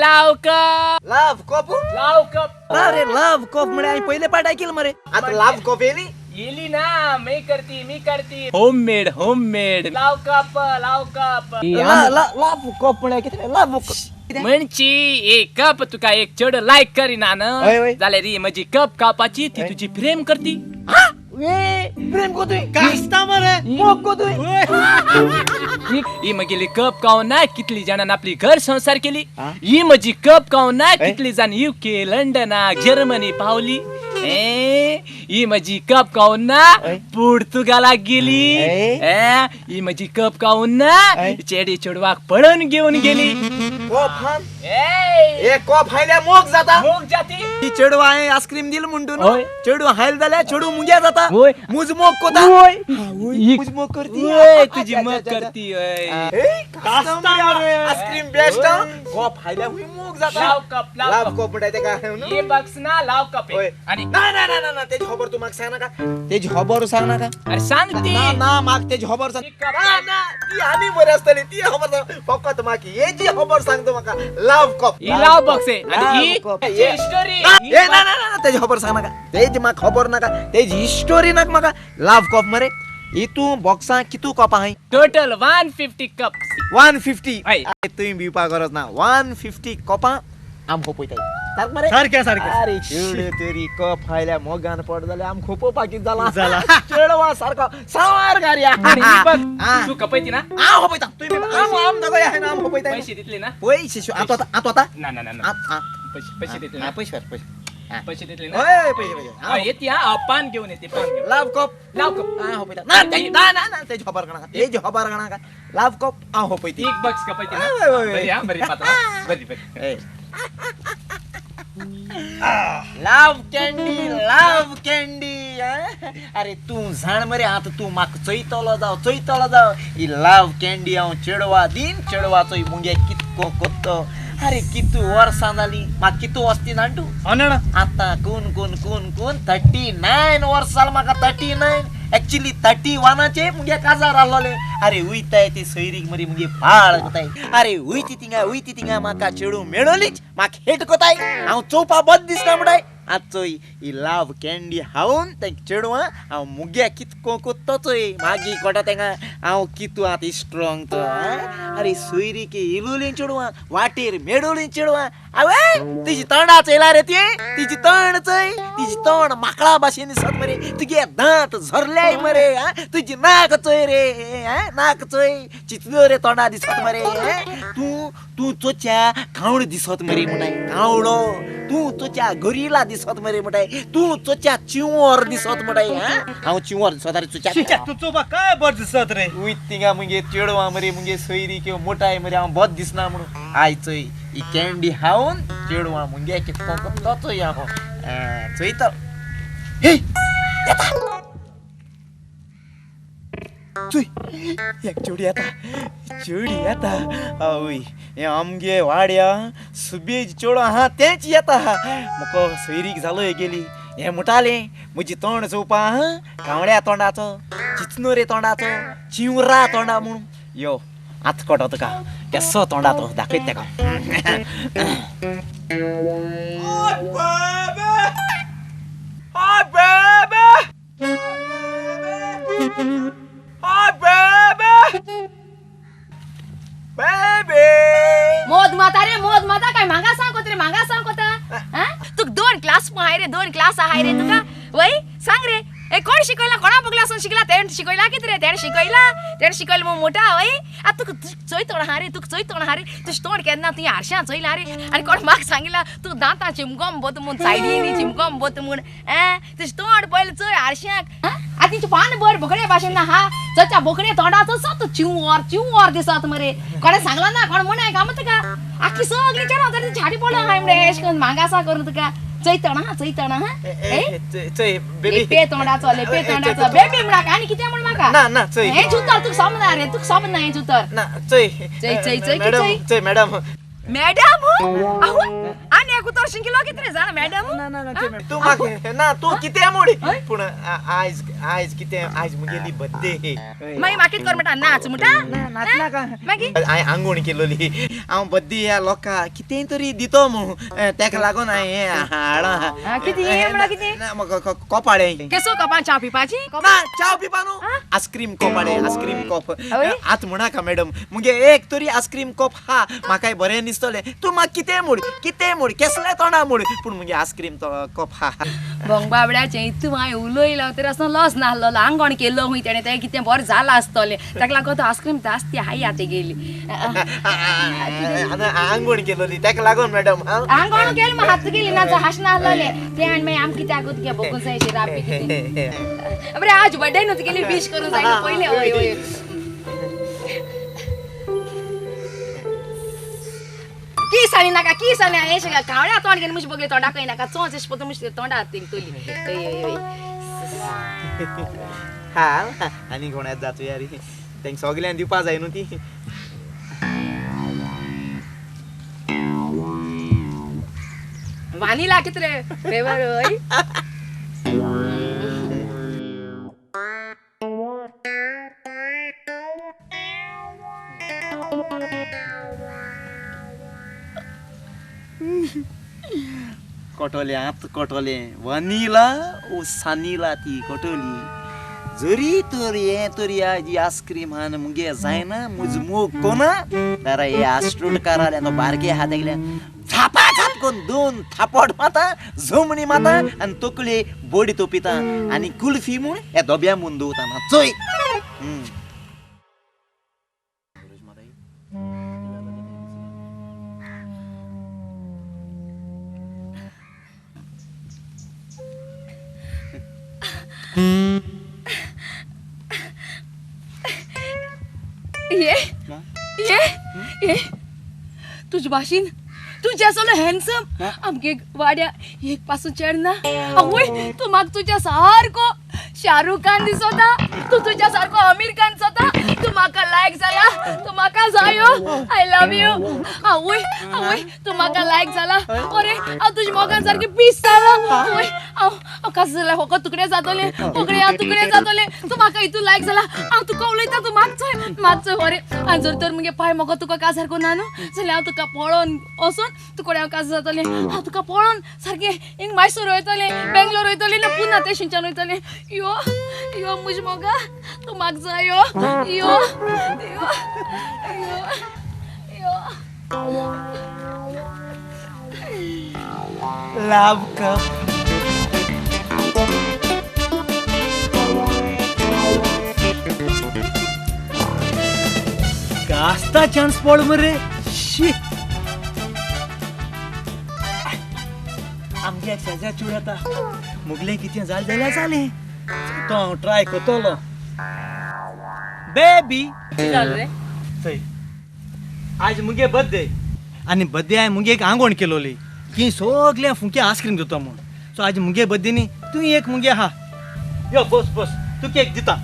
लाव कप. लाव कप. लाव कप. ना रे, लाव कप म्हळे हांवें पयले पाट आयकिल मरे. आतां लाव कप येयली. येली ना, मी करती मी करती, होममेड होममेड. लाव कप लाव कप. लाव कप म्हळ्यार कितें? लाव कप म्हणजे एक कप तुका एक चेडो लायक करिना हय, ना जाल्यार ही म्हजी कप खावपाची ती तुजी प्रेम करती. प्रेम कोतूय कास्ता मरे. मोग कोतूय. ही म्हगेली कप खावन ना कितली जाणान आपली घर संसार केली. ही म्हजी कप खावन ना कितली जाण युके, लंडनाक, जर्मनी पावली. ए ही म्हजी कप खावन ना पुर्तुगालाक गेली. ए ही म्हजी कप खावन ना चेडी चेडवाक पळोवन घेवन गेली. कप हान ए ए कप हायल्या मोग जाता. मोग जाती. ती चेडू हांवें आयस्क्रीम दिल म्हणटू न्हू, हय. चेडू हायल जाल्यार चेडू मुग्या जाता. हय. मुज मोग कोता. हय. मुज मोग करती. ओय, तुजी मोग करती. ओय. Ice cream best. कप हायल्या हुंय मोग जाता. लाव कप लाव लाव कप. कप म्हणटाय तेका न्हू? ही बॉक्स ना लाव कप हय. आहे. आणि ना ना ना ना ना, तेजी खबर तूं म्हाका सांग नाका. तेजी खबर सांग नाका. अरे सांग ती. ना ना, म्हाका तेजी खबर सांग. ती कप ना ना, ती आनी बरी आसतली. ती खबर सांग फकत म्हाका. हेजी खबर सांग तूं म्हाका. लाव कप. ही लाव बॉक्स आहे आणि ही लाव कप. ही स्टोरी. ए ना ना ना, तेजी खबर सांग नाका. तेजी म्हाका खबर नाका. तेजी स्टोरी नाका म्हाका. लाव कप मरे, ही तूं बॉक्सां कितू कप आहाय? Total 150 cup. 150. हय. तुवें भिवपा गरज ना. 150 कपां आमकां पळयताय सारकें मरे. सारकें सारकें. अरे चेडे तरी कप खायल्या मोगान पड जाल्यार आमकां खोपोवपाक कितें जाला जाला. चेडवा सारको सावार गाडया. आणि ही बघ, हा. तू कपयती ना? हांव खपयता. तुवें आम आम दाखय आहा ना, आम खपयता. पैसे दितले ना? पयशे शो आतां आतां आतां आतां ना ना ना ना, आत- आ. पैसे पैसे दितले हा, ना? पयशे व्हर, पयशे. हा. पैसे दितले ना? हय, हय, पयशे पयशे. हा, येते हा, पान घेऊन येते, पान घेऊन. लाव कप. लाव कप. हांव खपयता. ना ते- ना ना ना, तेजी खबर कोणाक, तेजी खबर कोणाक. लाव कप हांव खपयती. एक बॉक्स कपयती ना? हय, हय, हय. बरी हा, बरी पात्र, बरी बरी. ए. लाव कॅन्डी लाव कॅन्डी. अरे तूं जाण मरे, आतां तूं म्हाका चोयतलो जाव चोयतलो जाव. ही लाव कॅन्डी हांव चेडवा दीन, चेडवाचो मुगे कितको कोत्तो. अरे कितू वर्सां जालीं म्हाका, कितू वस्ती जाण तूं? ना आतां कोण कोण कोण कोण 39 वर्स जाल म्हाका. 39, एक्चुली 31 मुगे काजार आहलोलें. अरे वयताय ती सोयरीक मरे मुगे पाळ कोताय. अरे वयती थिंगा वयती थिंगा म्हाका चेडूं मेळोलीच, म्हाका हेट कोताय. हांव चोवपा बद दिसना म्हणटाय. आतां चोय ही लाव कॅन्डी खावन तेंक चेडवां हांव मुग्या कितको कोत्तो चोय. मागीर कोटा तेंका हांव कितू आतां स्ट्रॉंग तो. अरे सोयरीक इलोलीं चेडवां, वाटेर मेडोलीं चेडवां. आवय तिजी तोंडा चोयला रे, ती तिजी तोंड चोय. तिजी तोंड माकळा भाशेन दिसत मरे. तुगे दांत झरल्याय मरे. तुजी नाक चोय रे, नाक चोय, चितलो रे तोंडा दिसत मरे. तूं तूं चोच्या कावडो दिसत मरे म्हणटाय, कावडो. तूं चोच्या गोरिला दिसत मरे म्हणटाय. तूं चोच्या चिंवर दिसत म्हणटाय. हांव चिंवर दिसत रे चोच्या? तूं चोवपाक काय बरें दिसत रे. वयत थिंगा मुगे चेडवां मरे मुगे सोयरी किंवा मोटाय मरे हांव बद दिसना म्हणून. आयज चोय ही कॅन्डी खावन चेडवां मुगे कितको कोत्तो चोय हांव. चोयतो. हे येता चोय, एक चेडी येता, चेडी येता. आवय हें आमगे वाड्या सुबेज चेडो आहा तेंच येता. म्हाका सोयरीक जालो गेली. हें म्हणटालें म्हजी तोंड चोवपा आहा कावळ्या तोंडाचो, चिचनोरे तोंडाचो, चिवरा तोंडा म्हणून. यो आतां कोटो तुका केसो तोंडाचो दाखयत तेका. मोद माता रे, मोद माता. काय म्हाका सांग कोत रे, म्हाका सांग कोता. तुका 2 क्लास आहाय रे, 2 क्लास आहाय रे तुका. वय सांग रे, ए कोण शिकयला? कोणा बगला आसून शिकला? तेणें शिकयला कितें रे? तेणें शिकयला, तेणें शिकयला म्हूण मोठा. वय आतां तुका चोय तोंड आहा रे, तुका चोय तोंड आहा रे. तुजें तोंड केन्ना तुवें आरशान चोयलां रे? आनी कोण म्हाका सांगिला तूं दांतां चिमकोम बोत म्हूण, सायडीनी चिमकोम बोत म्हूण. तुजें तोंड पयलें चोय आरशाक. आतां तिचें पान बर बोकड्या भाशेन ना हा, चोच्या बोकड्या तोंडाचो सो तूं चिंवर चिंवर दिसत मरे. कोणें सांगलां ना, कोण म्हणाय काय तुका? आख्खी सगळी चेडवां तरी झाडी पडलो हाय म्हणे अशें करून म्हाका आसा करून तुका. चोयतण हा, चोयतण हा. चोय बेबी, लेपे तोंडाचो, लेपे तोंडाचो बेबी म्हणाका आनी कितें म्हण म्हाका? ना ना चोय हें उतर तुका समजना रे, तुका समजना हें उतर. ना चोय चोय चोय चोय मॅडम, चोय चोय मॅडम. मॅडम आहो आनी तेणें एक उतर शिंकिलो कितें रे जाणा मॅडम? ना ना ना तूं म्हाका ना तूं कितें मोडी पूण आयज आयज कितें आयज मुगेली बड्डे. मागीर म्हाका कितें कर म्हणटा नाच म्हणटा? नाचनाका. मागीर हांवें आंगवण केलोली हांव बड्डे ह्या लोकांक कितें तरी दितो म्हूण तेका लागून हांवें हें हाडलां. कितें म्हणल्यार कितें? ना म्हाका कोपाडे. केसो कपान च्या पिवपाची? ना च्या पिवपा न्हू आयस्क्रीम कोपाडे आयस्क्रीम कोप. आतां म्हणाका मॅडम मुगे एक तरी आयस्क्रीम कोप हा म्हाकाय बरें दिसतलें. तूं म्हाका कितें मोड कितें मोड केसलें तोंडा मोड पूण मुगे आयस्क्रीम कोप हा. बोंगबाबड्याचें इतू हांवें उलयलो तरी असो लॉस नासलो आंगण केलो खूंय तेणें तें कितें बरें जालां आसतलें ताका लागून तो आयस्क्रीम जास्ती हाय आतां गेली. आंगवण केलोली तेका लागून मॅडम. आंगण केली मागीर हात गेली ना हाश नासलोलें तें आनी मागीर आमकां कित्याक तुगे बगून जाय राबी कितें बरें आज बड्डे न्हू तुगेली विश करूं जाय पयलें. हय हय कीस आनी नाका कीस आनी हें कावळ्या तोंड घेवन मुश बगले तोंडाक नाका चोंच एश पोतून मुश तोंडा तिंगतली. हय हय हा आनी कोणाक जातू यार तेंक सगल्यांक दिवपा जाय न्हू ती. वानीला कितें रे फ्लेवर? हय कोटोले आत कोटोले वनिला ओ सानिला ती कोटोली जरी तर हे तरी आज आयस्क्रीम हान मुगे जायना मुज मोग कोना दारा हे आस्ट्रोडकाराले तो बारके हात गेले झापा झाप कोन दोन थापट माता जमणी माता आनी तकले बोडी तोपिता आनी कुल्फी म्हूण ह्या दोब्या म्हूण दवरता ना चोय. ये ये ये तुझ भाशेन तुज्या असलो हँडसम आमगे वाड्या एक पासून चेड ना. आवय तूं म्हाका तुज्या सारको शाहरुख खान दिसता तूं तुज्या सारको आमिर खान दिसता. तूं म्हाका लायक जाला तूं म्हाका जायो. I love you. आवय आवय तूं म्हाका लायक जाला. अरे हांव तुज्या मोगान सारकें पीस जाला. आवय हांव हांव कशें जालें फकत तुकडे जातोलें फकडे हांव तुकडे जातोलें. तूं म्हाका हितून लायक जाला. हांव तुका उलयता तूं मागचोय मागचोय. अरे आनी जर तर मुगे पांय म्हाका तुका काजार कोन्ना न्हू जाल्यार हांव तुका पळोवन वचून तुकडे हांव काजार जातलें. हांव तुका पळोवन सारकें हिंग मायसूर वयतलें बेंगलोर वयतलें ना पुना ते शिंच्यान वयतलें. यो यो मुज मोगा तूं म्हाका जायो. यो यो यो यो लव कप गास्ता चान्स पड मरे शी. आमगे शेजा चूड येता मुगलें कितें जालें जाल्यार जालें तो हांव ट्राय करतलो. बेबी रे चय आज मुगे बड्डे आनी बड्डे हांवें मुगे एक आंगवण केलोली की सगळ्या फुंके आयस्क्रीम दिता म्हूण. सो आज मुगे बड्डे न्ही तूं एक मुगे आहा. यो बस बस तूं केक दिता.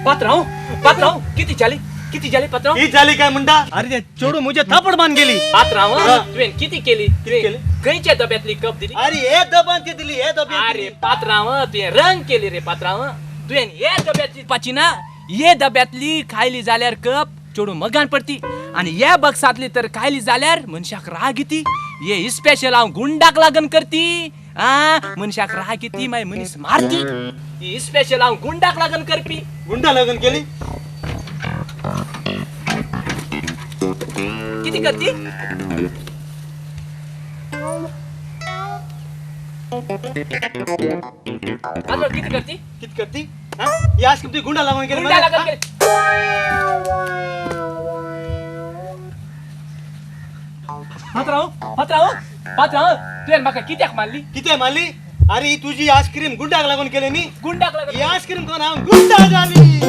पात्रांव पात्रांव किती जाली किती जाली पात्रांव? ही जाली काय म्हणटा? अरे ते चेडूं मुजे थापड मान गेली. पात्रांव तुवें किती केली? केली? खंयच्या डब्यांतली कप दिली? अरे हे दबान ती दिली हे डब्यान. अरे पात्रांव तुवें रंग केली रे पात्रांव. तुवें हे डब्यांतली पाची ना हे डब्यांतली खायली जाल्यार कप चेडूं मगान पडती. आणि या बक्सातली तर खायली जाल्यार मनशाक राग येती. ये स्पेशल हांव गुंडाक लागन करती. आ, मनशाक राग येती, मागीर मनीस मारती. ही स्पेशल हांव गुंडाक लागन करपी. गुंडा लग्न केली. किती करती? पात्रांव, किती करती? कित करती? हा? ही आईस्क्रीम तुझी गुंडा लागून केली. गुंडा लागन केली. पात्रांव, पात्रांव, पात्रांव, तुवें म्हाका कित्याक मारली? किती मारली? अरे, ही तुझी आईस्क्रीम गुंडाक लागून केली नी. गुंडाक लागन. ही आईस्क्रीम कोण हांव गुंडा जाली.